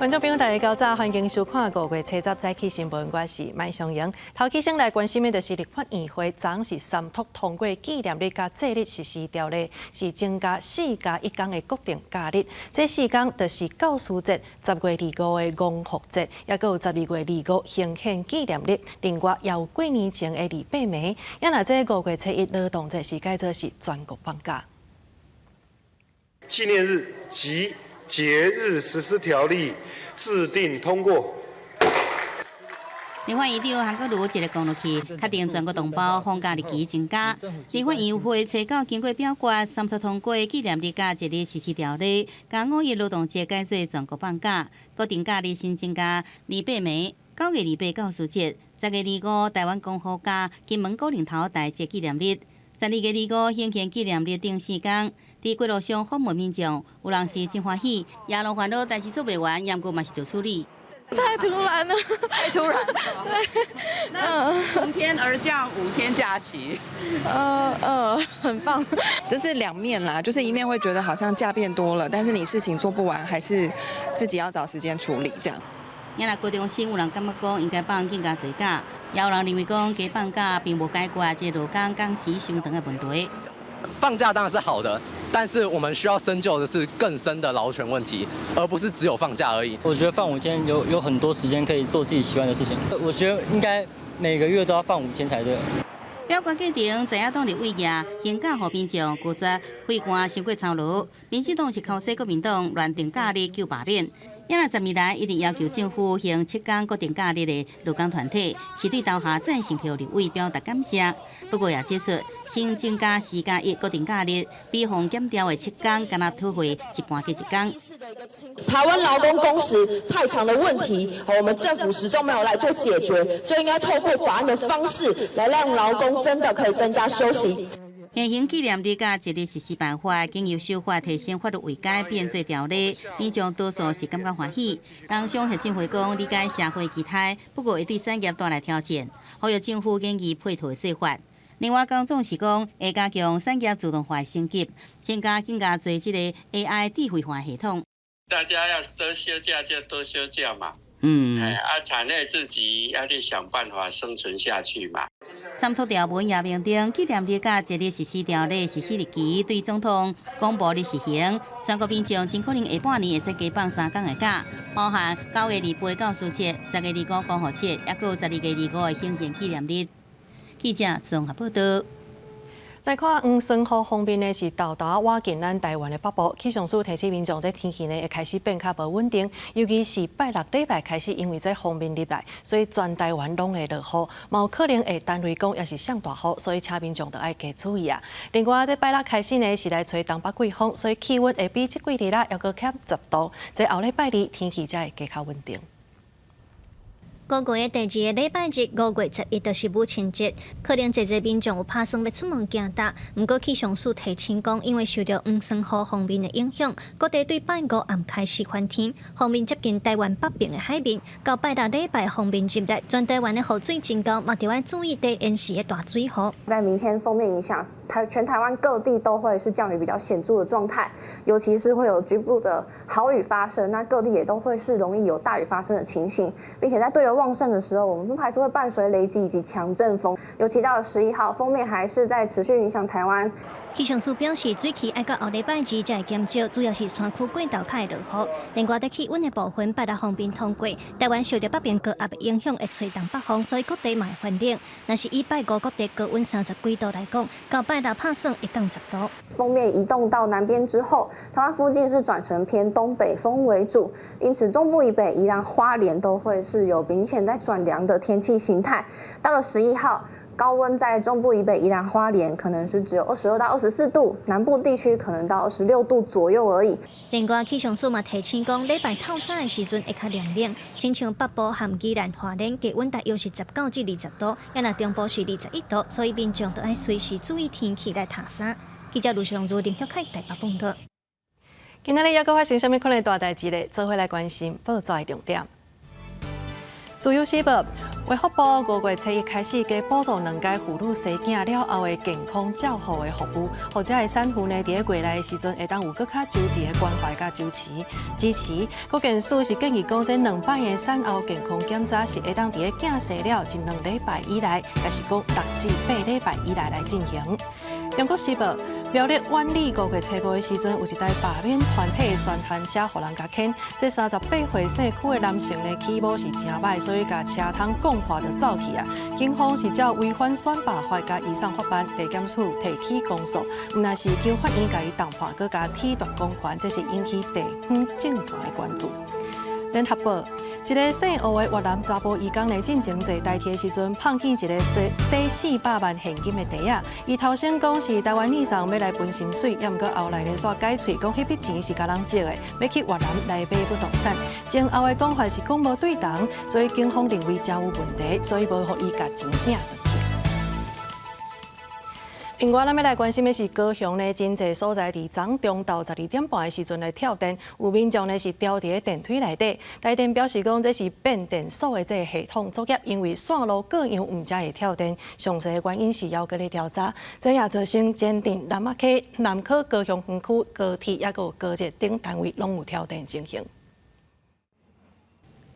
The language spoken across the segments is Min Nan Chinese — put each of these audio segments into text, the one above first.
觀眾朋友，大家較早，歡迎收看5月七十早起新聞，我是麥尚瑩。頭起先來關心的就是立法院會昨昏是三讀通過紀念日佮祭日實施條例，是增加4加1工的國定假日。這四工就是教師節、10月25的光復節，抑閣有12月25行憲紀念日，另外也有過年前的二八暝。啊若這5月初一勞動節是改做是全國放假。紀念日及節日實施條例制定通過。立法院長韓國瑜一个講落去，確定全國同胞放假日期增加。立法院會初九經過表決，三讀通過紀念日佮節日實施條例，將五一勞動節改做全國放假，國定假日新增加二八暝、9月28教師節、10月25台灣光復節、金門古寧頭大捷紀念日、12月25行憲紀念日等四工。佇街路上訪問民眾，有人是真歡喜，也攏煩惱代誌做袂完，猶閣嘛是著處理。太突然了，太突然。對，那從天而降5天假期，很棒。這是兩面啦，就是一面會覺得好像假變多了，但是你事情做不完，還是自己要找時間處理這樣。啊若高中生有人感覺講應該放更加濟假，也有人認為講加放假並無解決這勞工工時傷長的問題。放假當然是好的，但是我們需要深究的是更深的勞權問題，而不是只有放假而已。我覺得放五天有很多時間可以做自己喜歡的事情。我覺得應該每個月都要放五天才對。表決過程，在野黨立委也請假予民眾拒絕費官傷過操勞。民進黨是口說國民黨亂定假日求罷免。啊若10年來一直要求政府行7工國定假日的勞工團體，是對投下贊成票立委表達感謝。不過也指出，新增加4加1國定假日，比予減掉的七工，敢若討回一半加一工。台灣勞工工時太長的問題，我們政府始終沒有來做解決，就應該透過法案的方式來讓勞工真的可以增加休息。現行紀念日佮節日實施辦法，經由修法提升法律位階變做條例，民眾多數是感覺歡喜。工商協進會講理解社會期待，不過會對產業帶來挑戰，呼籲政府研議配套做法。另外，工總是講會加強產業自動化升級，增加更加濟這個 AI 智慧化系統。大家要多休假就多休假嘛，啊，產業自己要去想辦法生存下去嘛。三讀條文也明定，紀念日佮節日實施條例實施日期對總統公布日實行。全國民眾真可能下半年會使加放3工的假，包含9月28教師節、10月25光復節，抑閣有12月25的行憲紀念日。記者綜合報道。來看黃酸雨鋒面呢，是沓沓倚近咱台灣的北部。氣象署提醒民眾，這天氣呢會開始變較無穩定，尤其是拜六禮拜開始，因為這鋒面入來，所以全台灣攏會落雨，嘛有可能會單雷公，抑是上大雨，所以請民眾著愛加注意啊。另外，這拜六開始呢是來吹東北季風，所以氣溫會比這幾日啦猶閣減10度。這後禮拜二天氣才會加較穩定。五月的第二个禮拜日，5月11就是母親節，可能濟濟民眾有拍算欲出門行搭。毋過氣象署提醒講，因為受著黃酸雨鋒面的影響，各地對拜五暗開始翻天，鋒面接近台灣北邊的海面，到拜六禮拜鋒面入來，全台灣的雨水真高，嘛著愛注意低延時的大水雨。在明天鋒面影響，全台灣各地都會是降雨比較顯著的狀態，尤其是會有局部的豪雨發生，那各地也都會是容易有大雨發生的情形，並且在對流旺盛的時候，我們不排除會伴隨雷擊以及強陣風，尤其到了11號，鋒面還是在持續影響台灣。氣象署表示，水汽愛到後禮拜二才會減少，主要是山區過晝較會落雨。另外，佇氣溫的部分，拜六鋒面通過，台灣受著北邊高壓的影響，會吹東北風，所以各地嘛會寒冷。若是以拜五各地高溫30幾度來講，到拜六拍算會降10度。鋒面移動到南邊之後，台灣附近是轉成偏東北風為主，因此中部以北、宜蘭花蓮都會是有明顯在轉涼的天氣形態。到了11號，高溫在中部以北、宜蘭花蓮可能是只有22到24度，南部地區可能到26度左右而已。另外，氣象署嘛提醒講，禮拜透早的時陣會較涼冷，親像北部和宜蘭花蓮低溫大約是19至20度，啊若中部是21度，所以民眾著愛隨時注意天氣來疊衫。記者盧尚如、林旭凱台北報道。今仔日猶閣發生啥物款的大代誌咧？做伙來關心報紙的重點。自由時報。衛福部5月初一開始，加補助兩屆婦女生囝了後的健康照護的服務，予遮的產婦呢，佇咧月內的時陣會當有閣較周全的關懷佮支持。支持國健署是建議講，這兩擺的產後健康檢查是會當佇咧囝生了一兩禮拜以內，抑是講6至8禮拜以內來進行。中國時報，苗栗苑裡5月初五的時陣，有一台罷免團體的宣傳車，予人共牽。這38歲姓許的男性呢，起毛是誠䆀，所以共車窗摃破就走去啊。警方是照違反選罷法共移送法辦，地檢署提起公訴，毋但是求法院共伊重判，閣共褫奪公權，這是引起地方政團的關注。聯合報，一个姓吳的越南查埔移工咧，進前坐台鐵的時陣，碰見一个底400萬現金的袋仔。伊頭先講是台灣以上欲來分薪水，猶毋過後來呢，煞改喙講彼筆錢是共人借的，欲去越南來買不動產。前後的講法是講無對同，所以警方認為誠有問題，所以無予伊共錢領轉去。另外，咱欲來關心的是高雄呢，真濟所在佇昨中晝12點半的時陣來跳電，有民眾呢是牢佇咧電梯內底。台電表示講，這是變電所的這个系統作業，因為線路過樣毋才會跳電。詳細的原因是猶閣咧調查。這也造成前鎮、南仔溪、南科、高雄園區、高鐵抑閣有高捷等單位攏有跳電情形。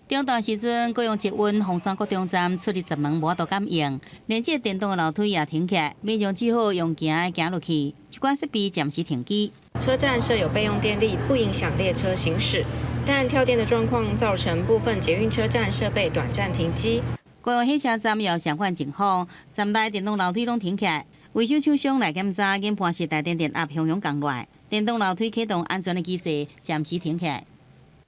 中晝時陣，高雄捷運鳳山國中站出入閘門無法度感應，連接電動的樓梯也停起來，民眾只好用行的行落去，一寡設備暫時停機。車站設有備用電力，不影響列車行駛，但跳電的狀況造成部分捷運車站設備短暫停機。高雄火車站也有相款情況，站內電動樓梯攏停起來，維修廠商來檢查，研判是台電電壓雄雄降落來，電動樓梯啟動安全的機制暫時停起來。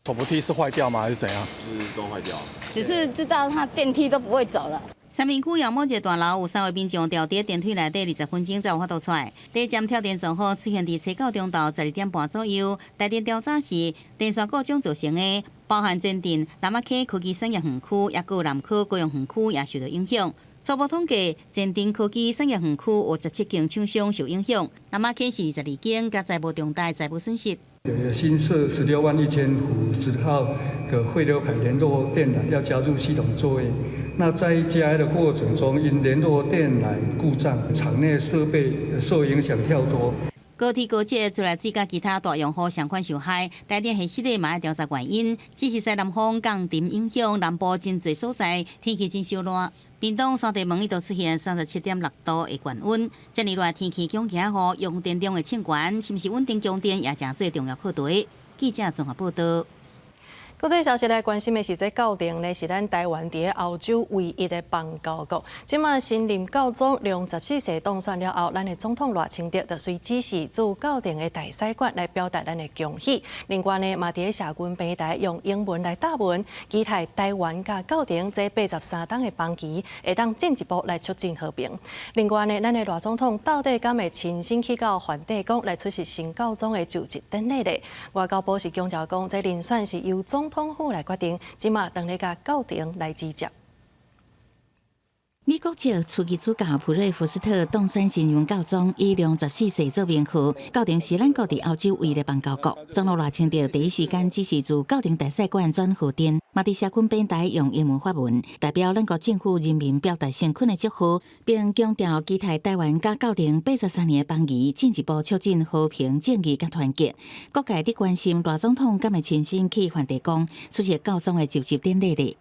手扶梯是壞掉嗎？還是怎樣？是都壞掉。只是知道它電梯都不會走了。三民區有某一個大樓有三位民眾牢佇電梯內底20分鐘才有法度出來。第一站跳電狀況出現佇初九中晝12點半左右。台電調查時，電線故障造成的，包含前鎮、南仔溪科技產業園區，抑閣有南科高雄園區也受到影響。初步統計，前鎮科技產業園區有17間廠商受影響，南仔溪是22間，佮財務重大財務損失。新設16萬1千伏10號的匯流排聯絡電纜要加入系統作業，那在加的過程中，因聯絡電纜故障，廠內設備受影響跳脫。高鐵高捷自來水佮其他大用戶相款受害，台電核實咧嘛愛調查原因。只是西南風降沉影響，南部真濟所在天氣真燒熱。屏東三地門一度出現37.6度的高溫，遮爾熱天氣強強予用電量會衝懸，是毋是穩定供電也誠做重要課題。記者綜合報道。國際消息來關心的是，這教廷呢是咱台灣佇咧歐洲唯一的邦交國。這馬新任教宗良十四世當選了後，咱的總統賴清德就隨指示駐教廷的大使館來表達咱的恭喜。另外呢，嘛佇咧社群平台用英文來答文，期待台灣佮教廷這83冬的邦誼會當進一步來促進和平。另外呢，咱的賴總統到底敢會親身去到梵蒂岡來出席新教宗的就職典禮咧？外交部是強調講，這人選是由總統府來決定，這馬當咧共教廷來指接。美國籍樞機主教普瑞福斯特當選新任教宗，以良十四世做名號。教廷是咱國佇歐洲唯一的邦交國。總統賴清德第一時間指示駐教廷大使館轉賀電，嘛佇社群平台用英文發文，代表咱國政府人民表達誠懇的祝賀，並強調期待台灣佮教廷83年的邦誼進一步促進和平、正義佮團結。各界佇關心賴總統敢會親身去梵蒂岡出席教宗的就職典禮咧。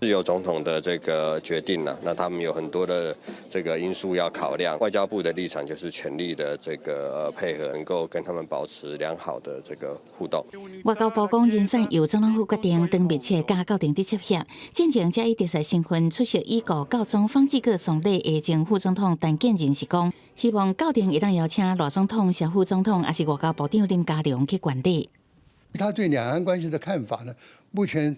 是由總統的這個決定了，那他們有很多的這個因素要考量。外交部的立場就是全力的這個配合，能夠跟他們保持良好的這個互動。外交部講，人選由總統府決定，當密切佮教廷佇接洽。進前才以特使身份出席已故教宗方濟各喪禮的前副總統陳建仁是講，希望教廷會當邀請賴總統、蕭副總統，抑是外交部長林佳龍去觀禮。他對兩岸關係的看法呢？目前，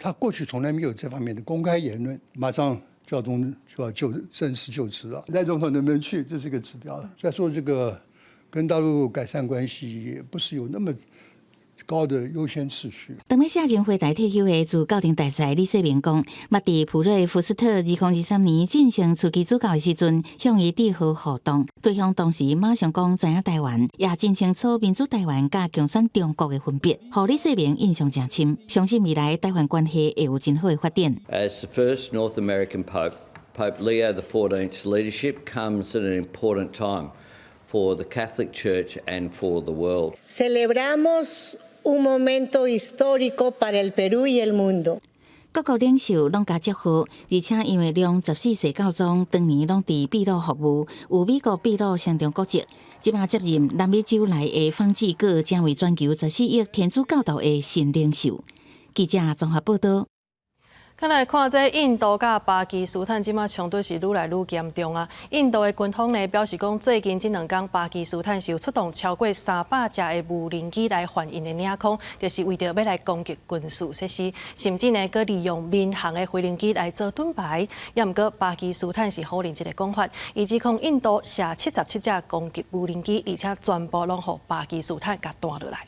他過去從來沒有這方面的公開言論，馬上教宗就要就正式就職了。賴總統能不能去，這是個指標了。再說這個跟大陸改善關係，也不是有那麼高的優先次序。當欲卸任回台退休的駐教廷大使李世明講，捌佇普瑞福斯特2023年進行樞機主教的時陣，向伊致賀互動，對方當時馬上講知影台灣，也真清楚民主台灣佮共產中國的分別，予李世明印象誠深，相信未來台灣關係會有真好的發展。 As the first North American Pope, Pope Leo XIV's leadership comes at an important time for the Catholic Church and for the world. Celebramos un momento histórico para el Perú y el mundo. 各國領袖攏共祝賀，而且因為良十四世教宗當年攏佇秘魯服務，有美國秘魯雙重國籍。這擺接任南美洲來的方濟各，成為全球14億天主教徒的新領袖。記者綜合報道。看來看這印度佮巴基斯坦這馬衝突是愈來愈嚴重啊！印度的軍方呢表示講，最近這兩工巴基斯坦是有出動超過300架的無人機來犯𪜶的領空，就是為著欲來攻擊軍事設施，甚至呢閣利用民航的飛行機來做盾牌。也毋過巴基斯坦是否認這个講法，伊指控印度射77隻攻擊無人機，而且全部攏予巴基斯坦共彈落來。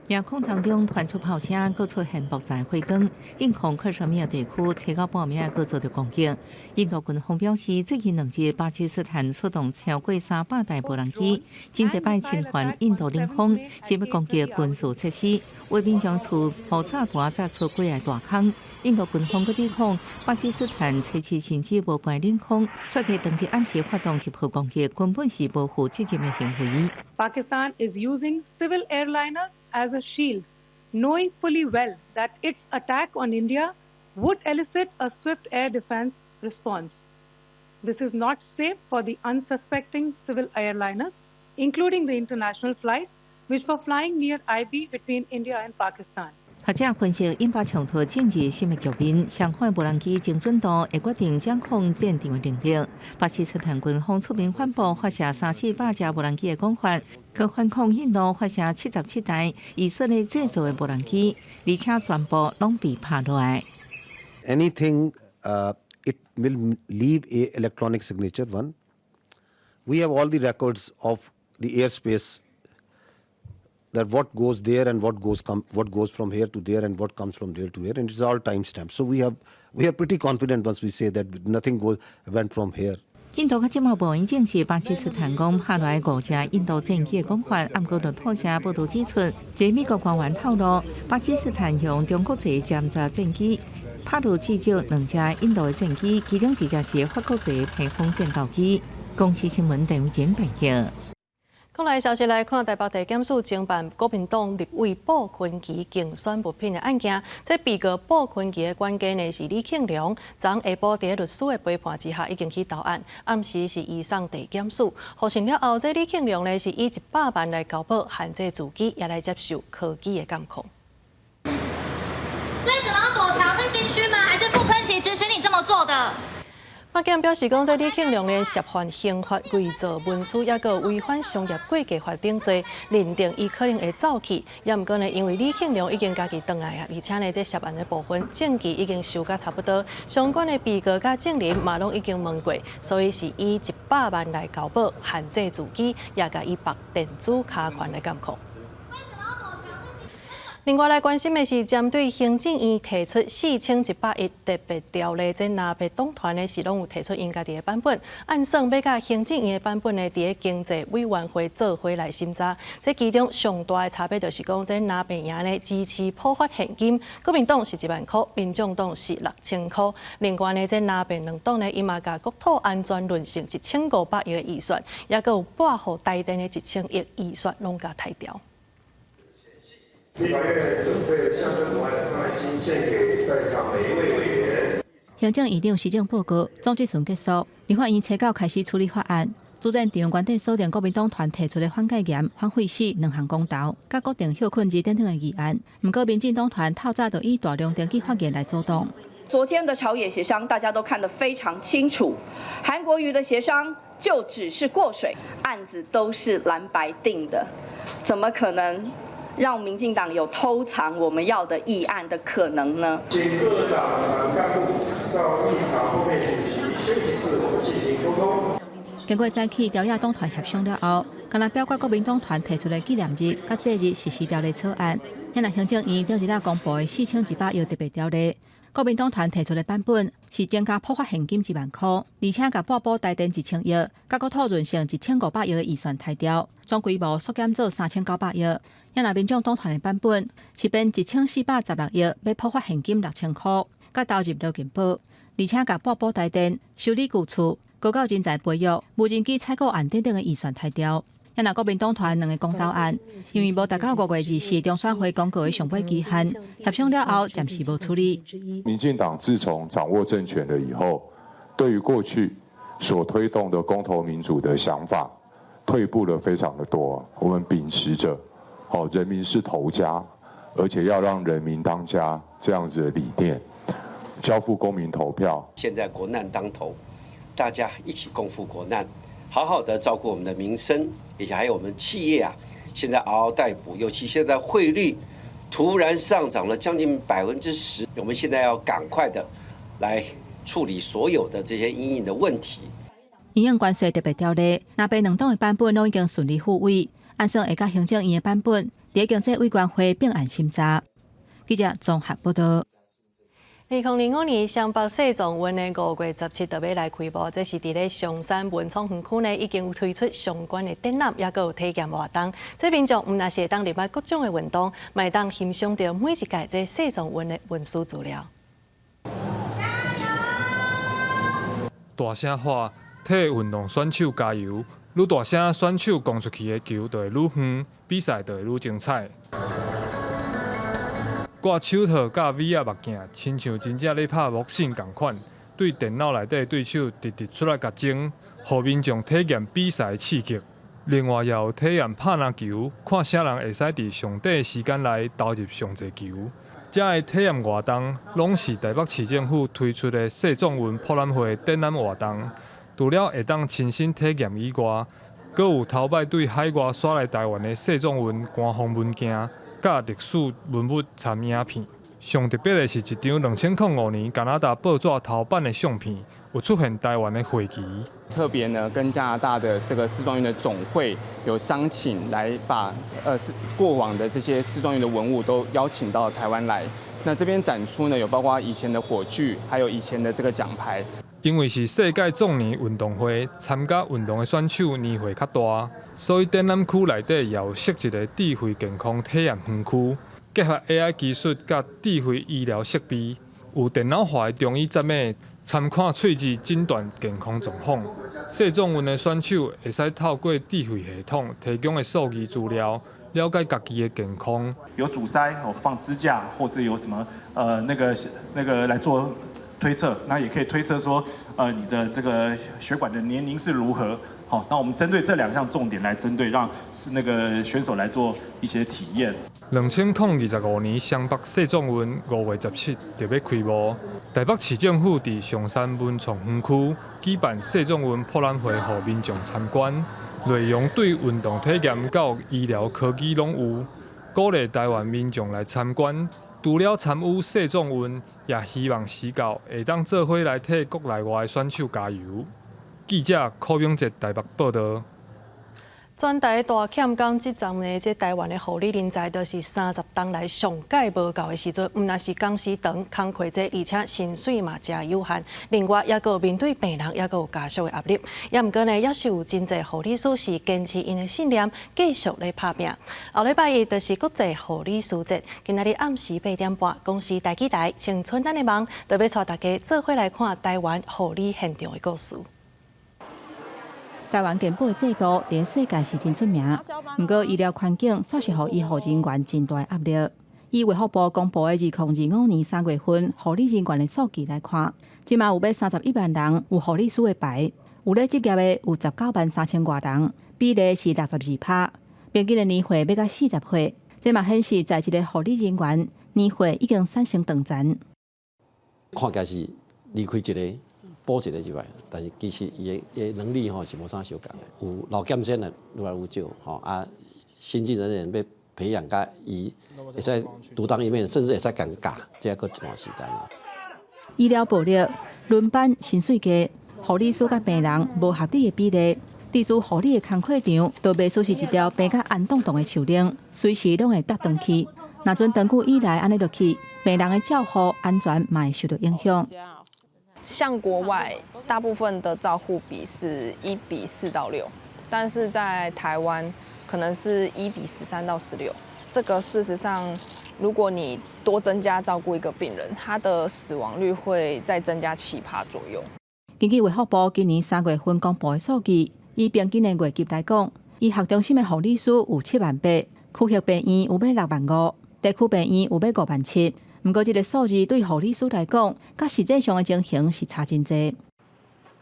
領空當中傳出炮聲，閣出現爆炸火光。印控克什米爾地區初到半暝閣遭著攻擊。印度軍方表示，最近2日巴基斯坦出動超過300台無人機，真濟擺侵犯印度領空，是欲攻擊軍事設施。畫面將厝予炸彈炸出幾个大空。印度軍方閣指控巴基斯坦採取甚至無關領空，卻佇當日暗時發動一波攻擊，根本是無負責任的行為。 Pakistan is using civil airliners as a shield, knowing fully well that its attack on India would elicit a swift air defense response. This is not safe for the unsuspecting civil airliners, including the international flights, which were flying near IB between India and Pakistan. 學者分析，印巴衝突進入新的局面，雙方無人機精準度會決定掌控戰場的能力。巴基斯坦軍方出面反駁發射三四百架無人機的講法，閣反控印度發射77台以色列製造的無人機，而且全部攏被拍落來。 Anything, it will leave a electronic signature one. We have all the records of the airspace, that what goes there and what goes from here to there and what comes from there to here, and it's all time stamped. So we are pretty confident once we say that nothing went from here. 印度較這馬無閒證實巴基斯坦講拍落來五架印度戰機的講法，毋過路透社報導指出，一個美國官員透露，巴基斯坦用中國製殲十戰機拍落至少兩架印度的戰機，其中一架是法國製披風戰鬥機。公視新聞鄧偉珍報道。國內消息來看，台北地檢署偵辦國民黨立委布坤琪競選物品的案件。這被告布坤琪的管家呢是李慶良，昨下晡佇律師的陪伴之下已經去投案，暗時是移送地檢署。予審了後，這李慶良呢是以100萬來交保，限制自己，也來接受科技的監控。為什麼要躲藏？是心虛嗎？還是傅崐萁指使你這麼做的？法檢表示講，這李慶良呢涉犯刑法偽造文書，抑閣違反商業會計法等罪，認定伊可能會走去。也毋過呢，因為李慶良已經家己轉來啊，而且呢，這涉案的部分證據已經收甲差不多，相關的被告佮證人嘛攏已經問過，所以是以100萬來交保，限制自己，也共伊縛電子跤環來監控。另外來關心的是，針對行政院提出4100億特別條例，這藍白黨團呢是攏有提出𪜶家己的版本，按算欲佮行政院的版本呢，佇經濟委員會做伙來審查。這其中上大的差別就是講，這藍白營呢支持普發現金，國民黨是1萬箍，民眾黨是6000箍。另外呢，這藍白兩黨呢，伊嘛共國土安全論成1500億的預算，抑閣有撥予台電的1000億預算攏共刣掉。立法院準備象徵圖案的愛心獻給在場每一位委員。行政院長施政報告總質詢結束，立法院初九開始處理法案。主戰場原底鎖定國民黨團提出的反戒嚴、反廢死兩項公投，佮國定歇睏日等等的議案。毋過民進黨團透早就以大量登記發言來阻擋。昨天的朝野協商，大家都看得非常清楚，韓國瑜的協商就只是過水，案子都是藍白定的，怎麼可能讓民進黨有偷藏我們要的議案的可能呢？請各黨團幹部到議場後面主席休息室，我們進行溝通。經過早起朝野黨團協商了後，干焦表決國民黨團提出的紀念日佮節日實施條例草案。遐行政院頂日仔公布的4100億特別條例，國民黨團提出的版本是增加普發現金1萬箍，而且共撥補台電1000億，佮國土潤剩1500億的預算刣掉，總規模縮減做3900億。遐民眾黨團的版本是編1416億，欲普發現金6000箍，佮投入勞健保，而且共撥補台電、修理舊厝、高教人才培育、無人機採購案等等的預算刣掉。遐國民黨團兩个公投案，因為無達到5月24中選會公告的上尾期限，協商了後暫時無處理。民進黨自從掌握政權了以後，對於過去所推動的公投民主的想法，退步了非常的多。我們秉持着人民是頭家，而且要讓人民當家這樣子的理念，交付公民投票。現在國難當頭，大家一起共赴國難，好好的照顧我們的民生，而且還有我們企業啊，現在嗷嗷待哺，尤其現在匯率突然上漲了將近10%，我們現在要趕快的來處理所有的這些因應的問題。營養關稅特別條例，藍白兩黨的版本攏已經順利復委，按算會佮行政院的版本，佇經濟委員會併案審查。記者綜合報道。2025年雙北世壯運的5月17就欲來開幕，這是佇咧松山文創園區呢，已經有推出相關的展覽，抑閣有體驗活動。這民眾毋但是會當入來各種的運動，嘛會當欣賞著每一屆這世壯運的文史資料。加油！大聲喊，替運動選手加油！愈大聲，選手攻出去的球就會愈遠，比賽就會愈精彩。掛手套佮 VR 目鏡，親像真正咧拍ボクシン仝款，對電腦內底對手直直出來共爭，予民眾體驗比賽刺激。另外，也有體驗拍籃球，看啥人會使佇上短時間內投入上濟球。遮个體驗活動，攏是台北市政府推出的世壯運博覽會展覽活動。除了會當親身體驗以外，閣有頭擺對海外徙來台灣的世壯運官方文件。佮歷史文物參影片，上特別的是一張2005年加拿大報紙頭版的相片，有出現台灣的會旗。特別呢，跟加拿大的這個世壯運的總會有商請，來把是過往的這些世壯運的文物都邀請到台灣來。那這邊展出呢，有包括以前的火炬，還有以前的這個獎牌。因為是世界壯年運動會，參加運動的選手年歲較大，所以展覽區內底也有設一个智慧健康體驗園區，結合 AI 技術佮智慧醫療設備，有電腦化的中醫站碼，參看喙齒診斷健康狀況。世壯運的選手會使透過智慧系統提供的數據資料，了解家己的健康。有阻塞，有放支架，或是有什麼那個來做推測，那也可以推測說，你的這個血管的年齡是如何？好，那我們針對這兩項重點來針對，讓是那個選手來做一些體驗。2025年雙北世壯運5月17就欲開幕，台北市政府佇松山文創園區舉辦世壯運博覽會，予民眾參觀，內容對運動體驗到醫療科技攏有，鼓勵台灣民眾來參觀。除了參與世壯運，也希望時到會當做伙來替國內外的選手加油。記者柯永哲台北報導。全台大欠工，這陣呢，這台灣的護理人才都是30冬來上蓋無夠的時陣，毋但是工時長、工課濟，而且薪水嘛誠有限。另外，抑閣有面對病人，抑閣有家屬的壓力。抑毋過呢，抑是有真濟護理師是堅持𪜶的信念，繼續咧拍拚。後禮拜一就是國際護理師節，今仔日暗時8點半，公視台語台青春咱的夢，就欲帶大家做伙來看台灣護理現場的故事。台灣健保的制度佇世界是真出名，毋過醫療環境煞是予醫護人員真大壓力。以衛福部公布的2025年3月份護理人員的數據來看，這馬有欲31萬人有護理師的牌，有咧執業的有19萬3千外人，比例是62%，平均的年歲欲到40歲。這嘛顯示在職的護理人員年歲已經產生斷層。看起來是離開一个補一个入來，但是其實伊的能力吼是無啥相仝的，有老劍仙的愈來愈少吼啊，新進人員欲培養佮伊會使獨當一面，甚至會使共教，這閣一段時間。醫療暴力、輪班、薪水低，護理師佮病人無合理的比例，佇做護理的工課場，都袂輸是一條病甲紅當當的樹奶，隨時攏會煏斷去。若準長久以來按呢落去，病人的照護安全嘛會受到影響。像國外大部分的照護比是1比4到6，但是在台灣可能是1比13到16。這個事實上，如果你多增加照顧一個病人，他的死亡率會再增加7%左右。根據衛福部今年3月份公布的數據，以平均的月給來講，醫學中心的護理師有7萬8，區域病院有欲6萬5，地區病院有欲5萬7。毋過，這個數字對護理師來講，佮實際上的情形是差真濟。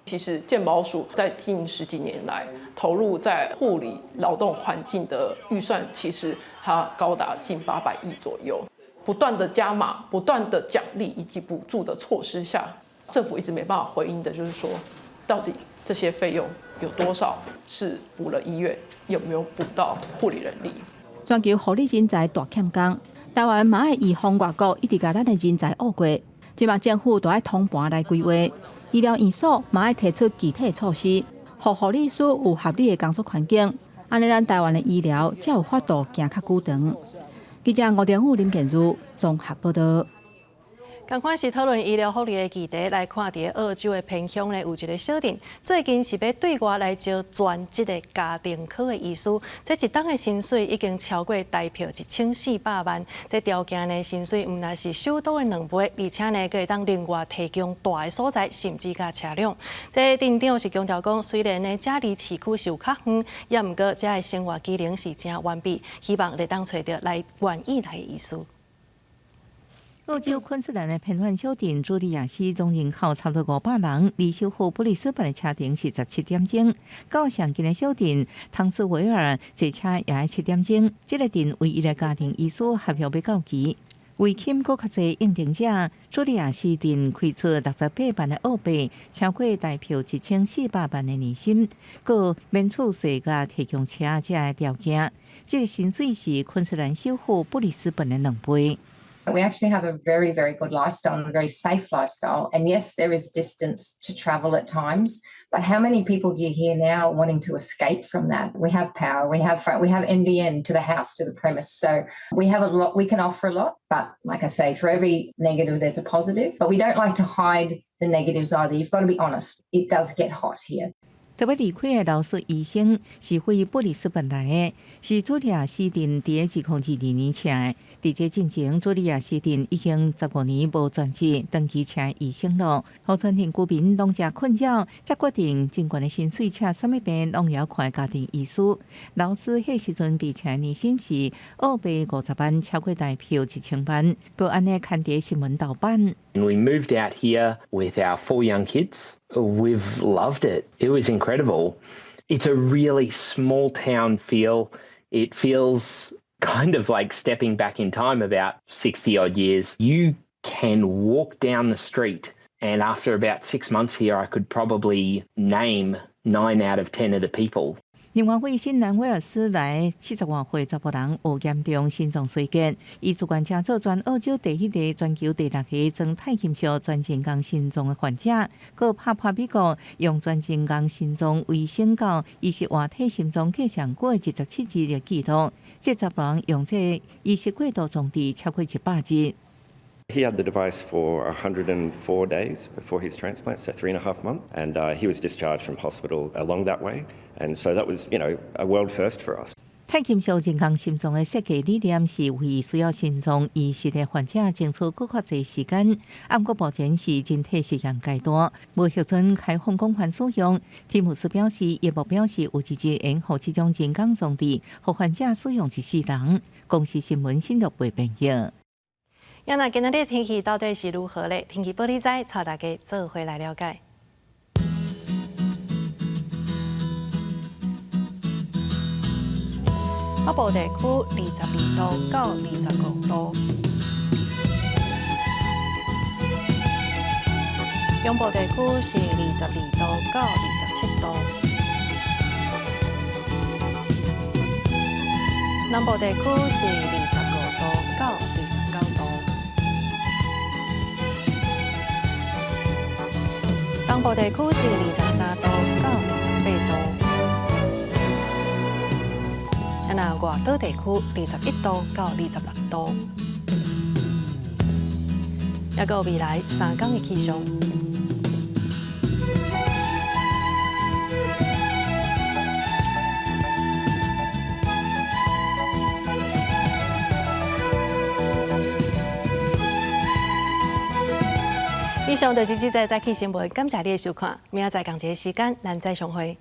其實健保署在近十幾年來投入在護理勞動環境的預算，其實它高達近800億左右。不斷的加碼、不斷的獎勵以及補助的措施下，政府一直沒辦法回應的，就是說，到底這些費用有多少是補了醫院，有沒有補到護理人力？全球護理人才大欠工，台灣嘛愛預防外國一直共咱的人才挖過，這馬政府都愛通盤來規劃，醫療院所嘛愛提出具體措施，予護理師有合理的工作環境，按呢咱台灣的醫療才有法度行較久長。記者吳良武、林建如綜合報道。仝款是討論醫療福利的議題，來看佇澳洲的偏鄉呢，有一個小鎮，最近是欲對外來招全職的家庭科的醫師，這一冬的薪水已經超過台票1400萬。這條件呢，薪水毋但是首都的2倍，而且呢，閣會當另外提供蹛的所在，甚至佮車輛。這鎮長是強調講，雖然呢，這離市區是有較遠，也毋過遮的生活機能是誠完備，希望會當揣著來願意來的醫師。澳洲昆士蘭的偏遠小鎮朱利亞斯總人口差不多500人，離首府布里斯本的車程是17點鐘。到上近的小鎮湯斯維爾坐車也愛7點鐘。這個鎮唯一的家庭醫師合約欲到期，為吸引閣較濟應徵者，朱利亞斯鎮開出68萬的澳幣，超過台票1400萬的年薪，閣免厝稅佮提供車這个條件。這個薪水是昆士蘭首府布里斯本的2倍。 We actually have a very, very good lifestyle and a very safe lifestyle. And yes, there is distance to travel at times, but how many people do you hear now wanting to escape from that? We have power, we have NBN to the house, to the premise. So we have a lot, we can offer a lot, but like I say, for every negative, there's a positive. But we don't like to hide the negatives either. You've got to be honest. It does get hot here. 特欲離開的老師醫生是非布里斯本來的，是朱利亞斯鎮佇2022年請的。佇這進前，朱利亞斯鎮已經15年無全職長期請醫生囉，予全鎮居民攏誠困擾，才決定真懸的薪水請啥物病攏會曉看家庭醫師。老師彼時陣被請年薪是澳幣50萬，超過台票1000萬，閣按呢刊佇新聞頭版。 We moved out here with our four young kids. We've loved it. It was incredible. It's a really small town feel. It feels kind of like stepping back in time about 60 odd years. You can walk down the street, and after about 6 months here, I could probably name 9 out of 10 of the people. 另外，位新南威爾斯來40外歲查埔人有嚴重心臟衰竭，伊自願請做全澳洲第一个、全球第六个裝鈦金屬全人工心臟的患者，閣拍破美國用全人工心臟維生到移植活體心臟計上久的27日的紀錄。這查埔人用這移植過渡裝置超過100日。 He had the device for 104 days before his transplant, so 3.5 months, and he was discharged from hospital along that way. And so that was a world first for us. 鈦金屬人工心臟的設計理念是為需要心臟移植的患者爭取閣較濟時間，毋過目前是人體實驗階段，無核准開放廣泛使用。蒂姆斯表示，伊目標是有一日會予這種人工裝置，予患者使用一世人。公視新聞新錄播編譯。呀，那今仔日天氣到底是如何咧？天氣報你知，帶大家做伙來了解。北部地區22度到25度，中部地區是22度到27度，南部地區是25度到29度，東部地區是23度到28度。啊，若外島地區21度到26度。抑閣有未來3工的氣象。以上就是這節早起新聞，感謝你的收看，明仔載仝一个時間，咱再相會。